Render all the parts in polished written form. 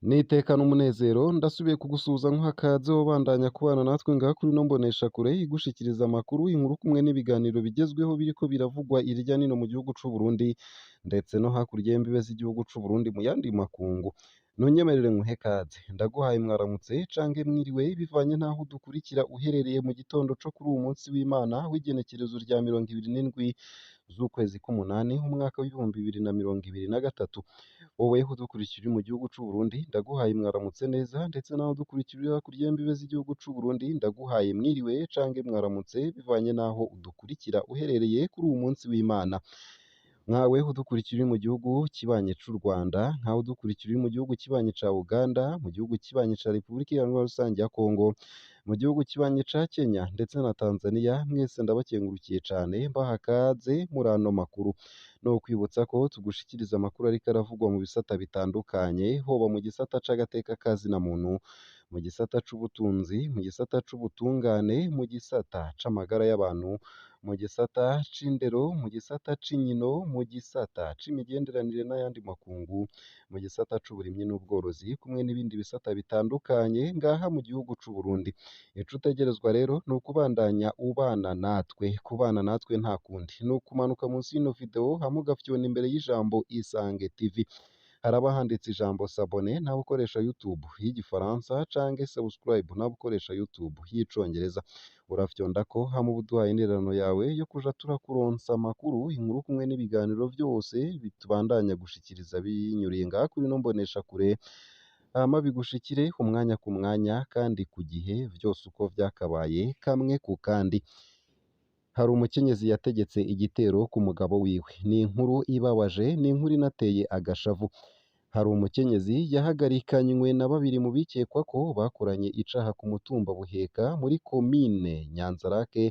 N'iteka n'umunezero ndasubiye kugusuhuza nkuha kaze wobandanya kubana natwe ngaha kuri ino mboneshakure igushikiriza amakuru, inkuru kumwe n'ibiganiro bigezweho biriko biravugwa irya nino mu gihugu c'u Burundi ndetse no hakurya y'imbibe z'igihugu c'u Burundi mu yandi makungu. Ntunyemerere nkuhe kaze, ndaguhaye mwaramutse canke mwiriwe bivanye n'aho udukurikira uherereye mu gitondo co kuri uwu munsi w'Imana w'igenekerezo rya 27 z'ukwezi k'umunani umwaka w'2023. Wowe udukurikira uri mu gihugu c'u Burundi ndaguhaye mwaramutse neza, ndetse nawe udukurikira uri hakurya y'imbibe z'igihugu c'u Burundi ndaguhaye mwiriwe canke mwaramutse bivanye n'aho udukurikira uherereye kuri uwu munsi w'Imana. Nkawe udukurikira uri mu gihugu kibanyi c'u Rwanda, nkawe udukurikira uri mu gihugu kibanyi ca Uganda, mu gihugu kibanyi ca Repubulika Iharanira Rusange ya Kongo, mu gihugu kibanyi ca Kenya ndetse na Tanzania, mwese ndabakengurukiye cane mbaha kaze muri ano makuru. No kwibutsa ko tugushikiriza amakuru ariko aravugwa mu bisata bitandukanye, hoba mu gisata c'agateka ka zina muntu, mu gisata c'ubutunzi, mu gisata c'ubutungane, mu gisata c'amagara y'abantu, mu gisata c'indero, mu gisata c'inkino, mu gisata c'imigenderanire n'ayandi makungu, mu gisata c'uburimyi n'ubworozi, kumwe n'ibindi bisata bitandukanye ngaha mu gihugu c'u Burundi. Ico utegerezwa rero ni ukubandanya ubana natwe, kubana natwe nta kundi, ni ukumanuka munsi y'ino video hama ugafyona imbere y'ijambo Isange TV. Haraba handitse ijambo s'abonner nawe ukoresha YouTube y'igifaransa canke subscribe nawe ukoresha YouTube y'icongereza. Urafyondako hama uba uduhaye intererano yawe yo kuja turakuronsa amakuru, inkuru kumwe n'ibiganiro vyose bitubandanya gushikiriza binyuriye ngaha kuri ino mboneshakure, hama bigushikire umwanya ku mwanya kandi ku gihe vyose uko vyakabaye kamwe ku kandi. Hari umukenyezi yategetse igitero ku mugabo wiwe. Ni inkuru ibabaje, ni inkuru inateye agashavu. Hari umukenyezi yahagarikanywe na babiri mu bikekwa ko bakoranye icaha ku mutumba Buheka muri komine Nyanzarake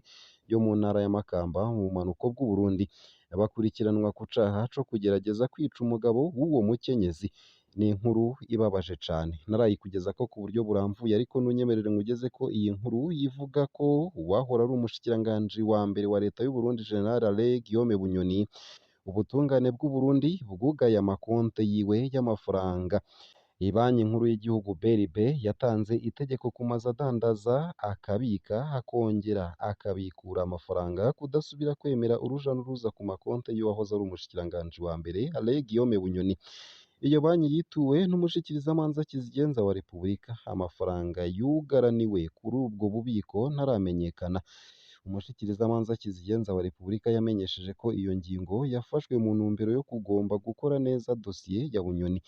yo mu ntara ya Makamba mu bumanuko bw'Uburundi. Bakurikiranwa ku caha co kugerageza kwica umugabo w'uwo mukenyezi. Ni inkuru ibabaje cane. Narayikugezako ku buryo buramvuye ariko ntunyemerere nkugezeko iyi nkuru ivuga ko uwahora ari umushikiranganji wa mbere wa leta y'u Burundi General Alain Guillaume Bunyoni, ubutungane bw'u Burundi bwugaye amakonte yiwe y'amafaranga. Ibanki nkuru y'igihugu BRB yatanze itegeko ku mazu adandaza akabika akongera akabikura amafaranga kudasubira kwemera uruja n'uruza ku makonte y'uwahoze ari umushikiranganji wa mbere Alain Guillaume Bunyoni. Iyo banki yituwe n'umushikirizamanza kizigenza wa Repubulika. Amafaranga yugaraniwe kuri ubwo bubiko ntaramenyekana. Umushikirizamanza kizigenza wa Repubulika yamenyesheje ko iyo ngingo yafashwe mu ntumbero yo kugomba gukora neza dosiye ya Bunyoni.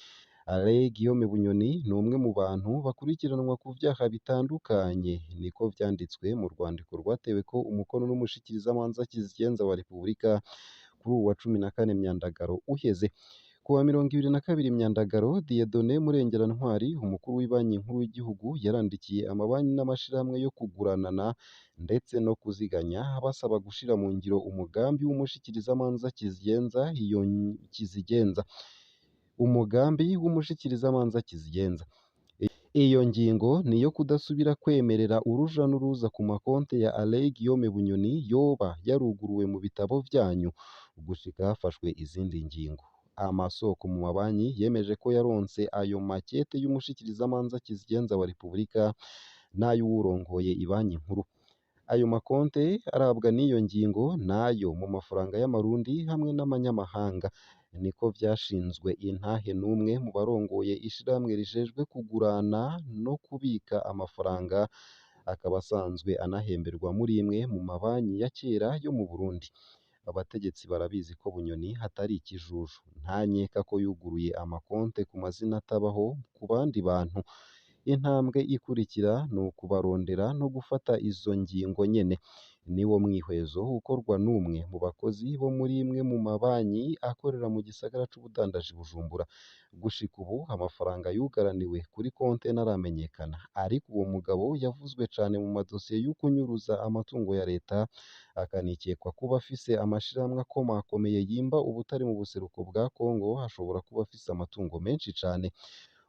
Alain Guillaume Bunyoni ni umwe mu bantu bakurikiranwa ku vyaha bitandukanye, niko vyanditswe mu rwandiko rwateweko umukono n'umushikirizamanza kizigenza wa Repubulika kuri uwu wa 14 Myandagaro uheze. Ku wa 22 Myandagaro, Dieudonné Murengerantwari, umukuru w'ibanki nkuru y'igihugu, yarandikiye amabanki n'amashirahamwe yo kuguranana ndetse no kuziganya abasaba gushira mu ngiro umugambi w'umushikirizamanza kizigenza iyo kizigenza. Umugambi w'umushikirizamanza kizigenza. Iyo ngingo ni iyo kudasubira kwemerera uruja n'uruza ku makonte ya Alain Guillaume Bunyoni yoba yaruguruwe mu bitabo vyanyu gushika hafashwe izindi ngingo. Amasoko mu mabanki yemeje ko yaronse ayo makete y'umushikirizamanza kizigenza wa Repubulika n'ay'uwurongoye ibanki nkuru. Ayo makonte arabwa n'iyo ngingo nayo mu mafaranga y'amarundi hamwe n'amanyamahanga. Niko vyashinzwe intahe n'umwe mu barongoye ishirahamwe rijejwe kugurana no kubika amafaranga, akaba asanzwe anahemberwa muri imwe mu mabanki ya kera yo mu Burundi. Abategetsi barabizi ko Bunyoni atari ikijuju, nta nkeka ko yuguruye amakonte ku mazina atabaho ku bandi bantu. Intambwe ikurikira ni ukubarondera no gufata izo ngingo nyene. Niwo mwihwezo ukorwa n'umwe mu bakozi bo muri imwe mu mabanki akorera mu gisagara c'ubudandaji Bujumbura. Gushika ubu amafaranga yugaraniwe kuri konte ntaramenyekana, ariko uwo mugabo yavuzwe cane mu madosiye y'ukunyuruza amatungo ya leta, akanikekwa kuba afise amashirahamwe akomakomeye yimba ubutare mu buseruko bwa Kongo, ashobora kuba afise amatungo menshi cane.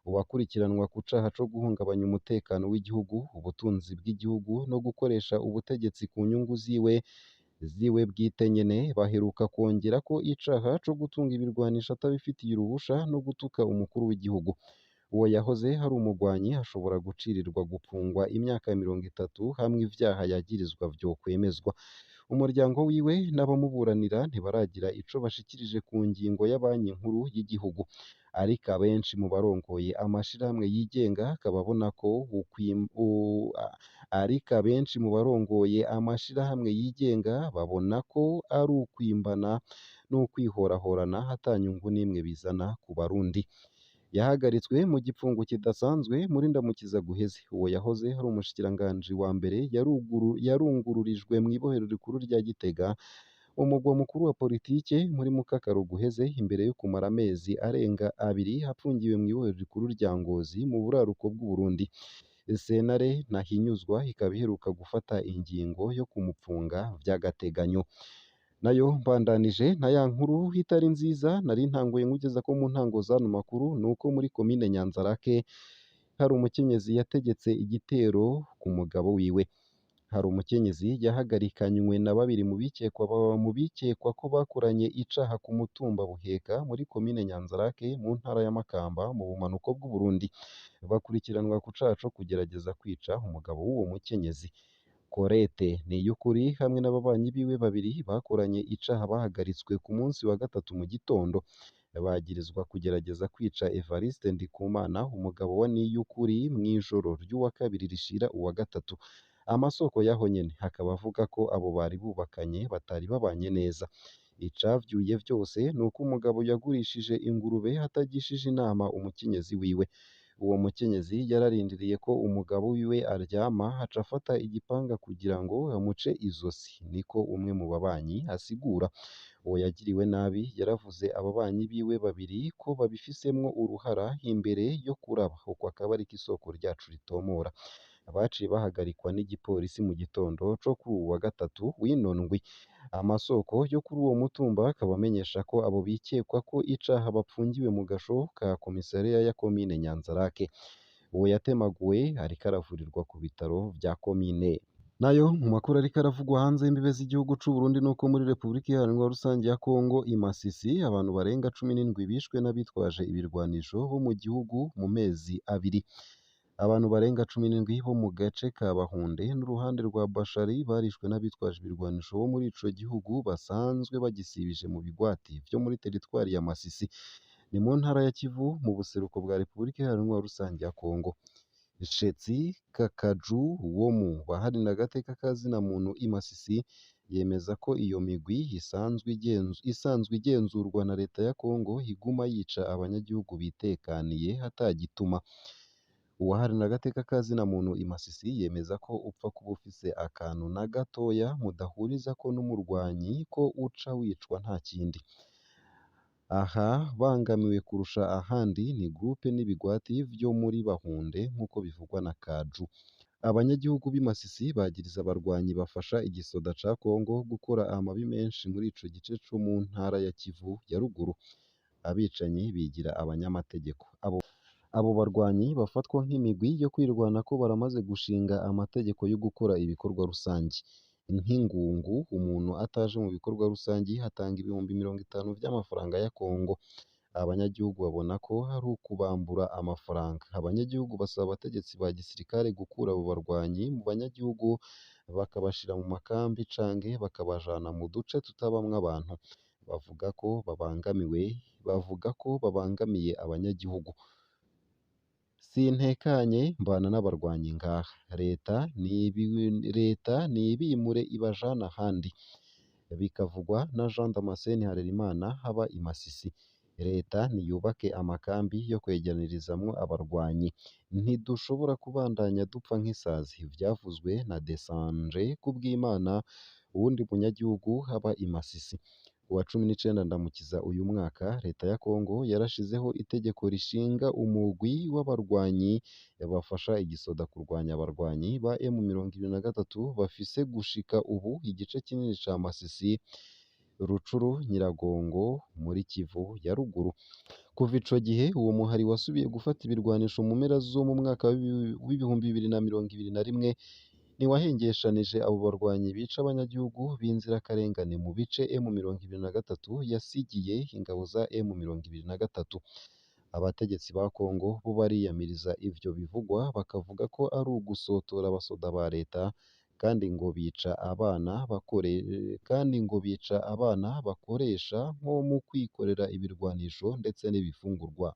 Uwakurikiranwa ku caha co guhungabanya umutekano w'igihugu, ubutunzi bw'igihugu no gukoresha ubutegetsi ku nyungu ziwe bwite nyene, baheruka kwongerako icaha co gutunga ibirwanisho atabifitiye uruhusha no gutuka umukuru w'igihugu. Uwo yahoze ari umugwanyi ashobora gucirirwa gupfungwa imyaka 30 hamwe ivyaha yagirizwa vyokwemezwa. Umuryango wiwe n'abamuburanira ntibaragira ico bashikirije ku ngingo ya banki nkuru y'igihugu, ariko abenshi mu barongoye amashirahamwe yigenga akaba abona ko ariko abenshi mu barongoye amashirahamwe yigenga babona ko ari ukwimbana n'ukwihorahorana ata nyungu n'imwe bizana ku Barundi. Yahagaritswe mu gipfungo kidasanzwe muri Ndamukiza guheze. Uwo yahoze ari umushikiranganji wa mbere yarungururijwe mw'ibohero rikuru rya Gitega, umugwa mukuru wa politike muri Mukakaro guheze, imbere yo kumara amezi arenga abiri apfungiwe mw'ibohero rikuru rya Ngozi mu buraruko bw'Uburundi. Sentare Ntahinyuzwa ikaba iheruka gufata ingingo yo kumupfunga vy'agateganyo. Nayo mbandanije na ya nkuru itari nziza nari ntanguye nkugeza ko mu ntango z'ano makuru, nuko muri komine Nyanzarake hari umukenyezi yategetse igitero ku mugabo wiwe. Hari umukenyezi yahagarikanywe na babiri mu bikekwa ko bakoranye icaha ku mutumba Buheka muri komine Nyanzarake mu ntara ya Makamba mu bumanuko bw'Uburundi. Bakurikiranwa ku caha co kugerageza kwica umugabo w'uwo mukenyezi. Colette Niyukuri hamwe n'ababanyi biwe babiri bakoranye icaha bahagaritswe ku munsi wa gatatu mu gitondo. Bagirizwa kugerageza kwica Evariste Ndikumana, umugabo wa Niyukuri, mw'ijoro ry'uwa kabiri rishira uwa gatatu. Amasoko y'aho nyene akaba avuga ko abo bari bubakanye batari babanye neza. Icavyuye vyose nuko umugabo yagurishije ingurube atagishije inama umukenyezi wiwe. Uwo mukenyezi yararindiriye ko umugabo wiwe aryama, aca afata igipanga kugira ngo amuce izosi, niko umwe mu babanyi asigura. Uwo yagiriwe nabi yaravuze ababanyi biwe babiri ko babifisemwo uruhara imbere yo kuraba uko akaba ariko isoko ryacu ritomora. Baciye bahagarikwa n'igipolisi mu gitondo co kuri uwu wa gatatu w'ino ndwi. Amasoko yo kuri uwo mutumba akaba amenyesha ko abo bikekwa ko icaha bapfungiwe mu gasho ka komisariya ya komine Nyanzarake. Uwo yatemaguwe ariko aravurirwa ku bitaro vya komine. Nayo mu makuru ariko aravugwa hanze y'imbibe z'igihugu c'u Burundi nuko muri Repubulika Iharanira Rusange ya Kongo i Masisi abantu barenga 17 bishwe n'abitwaje ibirwanisho bo mu gihugu mu mezi abiri. Abantu barenga 17 bo mu gace ka Bahunde n'uruhande rwa Bashari barishwe n'abitwaje ibirwanisho bo muri ico gihugu basanzwe bagisibije mu bigwati vyo muri teritwari ya Masisi, ni mu ntara ya Kivu mu buseruko bwa Repubulika Iharanira Rusange ya Kongo. Shetsi Kakaju wo mu baharanira agateka ka zina muntu i Masisi yemeza ko iyo migwi isanzwe igenzurwa na leta ya Kongo iguma yica abanyagihugu bitekaniye atagituma. Uwaharanira agateka ka zina muntu i Masisi yemeza ko upfa kuba ufise akantu na gatoya mudahurizako n'umurwanyi ko uca wicwa nta kindi. Aha bangamiwe kurusha ahandi ni groupe n'ibigwati vyo muri Bahunde nk'uko bivugwa na Kaju. Abanyagihugu b'i Masisi bagiriza abarwanyi bafasha igisoda ca Kongo gukora amabi menshi muri ico gice co mu ntara ya Kivu ya ruguru. Abicanyi bigira abanyamategeko. Abo barwanyi bafatwa nk'imigwi yo kwirwanako baramaze gushinga amategeko yo gukora ibikorwa rusangi. Nk'ingungu umuntu ataje mu bikorwa rusangi atanga 50,000 vy'amafaranga ya Kongo. Abanyagihugu babona ko ari ukubambura amafaranga. Abanyagihugu basaba abategetsi ba gisirikare gukura abo barwanyi mu banyagihugu bakabashira mu makambi canke bakabajana mu duce tutabamwo abantu. Bavuga ko babangamiwe, bavuga ko babangamiye abanyagihugu. Sintekanye mbana n'abarwanyi ngaha. Leta nibimure ibajane ahandi. Bikavugwa na Jean Damascene Harerimana haba i Masisi. Leta niyubake amakambi yo kwegeranirizamwo abarwanyi. Ntidushobora kubandanya dupfa nk'isazi. Vyavuzwe na Desanje Kubwimana, uwundi munyagihugu haba i Masisi. Kuwa 19 Ndamukiza uyu mwaka, leta ya Kongo yarashizeho itegeko rishinga umugwi w'abarwanyi bafasha igisoda kurwanya abarwanyi ba M23 bafise gushika ubu igice kinini ca Masisi, Rucuru, Nyiragongo muri Kivu ya ruguru. Kuva ico gihe uwo muhari wasubiye gufata ibirwanisho mu mpera zo mu mwaka w'2021 ntiwahengeshanije abo barwanyi bica abanyagihugu b'inzirakarengane mu bice M23 yasigiye ingabo za M23. Abategetsi ba Kongo bo bariyamiriza ivyo bivugwa, bakavuga ko ari ugusotora abasoda ba leta, kandi ngo bica abana bakore kandi ngo bica abana bakoresha nko mu kwikorera ibirwanisho ndetse n'ibifungurwa.